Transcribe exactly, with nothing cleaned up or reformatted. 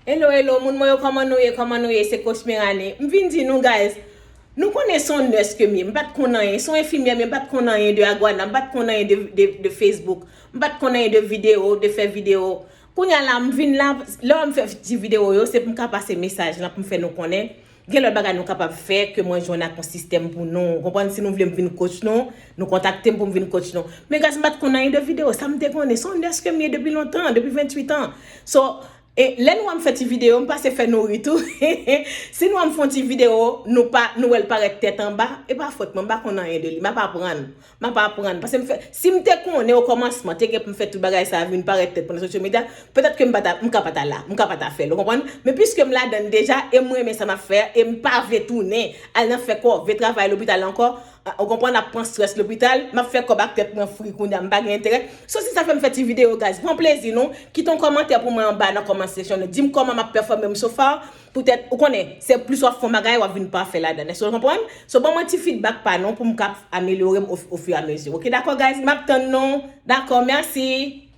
Hello, hello, moun mwen yo, kòman nou ye? Kòman nou ye? Se Coach Merane. M vin di nou, guys, nou konnen se yon nurse ke m ye. M pa t konn anyen. Se yon enfimyè, men m pa t konn anyen de Aguana. M pa t konn anyen de, de, de Facebook. M pa t konn anyen de videyo, de fè videyo. Kounye a la, m vin la, lè m fè ti videyo yo, se pou m ka pase mesaj lan, pou m fè nou konnen. Gen lòt bagay nou kapab fè, ke mwen jwenn ak yon sistèm pou nou. Ou konprann? Si nou vle m vin coach nou, nou kontakte m pou m vin coach nou. Men guys, m pa t konn anyen de videyo. Sa m te konnen, se yon nurse ke m ye depi lontan, depi venntuit an. So, e lè nou wè m fè ti videyo, m pase fè nou ri tou. Si nou wè m fè yon ti videyo, nou pa, nou wè l parèt tèt anba, e pa fòt mwen, m pa konn anyen de li, m ap aprann. M ap aprann. Paske m fè, si m te konnen okòmansman, te gen pou m fè tout bagay sa a vin parèt tèt mwen nan social media, petèt ke m pa ta, m ka pa ta la, m ka pa ta fè l, ou konprann? Men piske m ladan l deja, e m renmen sa m ap fè a, e m pa vle tounen, al nan fè kòve, travay lopital ankò, ou konprann, ap pran strès lopital, m ap fè kòb ak tèt mwen fri kounye a, m pa gen enterè. So, se sa fè m fè ti videyo, guys. Pran plezi nou, kite yon kòmantè pou mwen anba nan comment section. Di m kòman m ap pèfòme m so far. Poutèt, ou konnen, se plis w ap fè yon bagay, w ap vin pafè ladan l. Èske w konprann? So, ban mwen ti feedback pa nou pou m ka amelyore m au, au fur et à mesure. Ok, dakò, guys? M ap tann nou. Dakò, mèsi.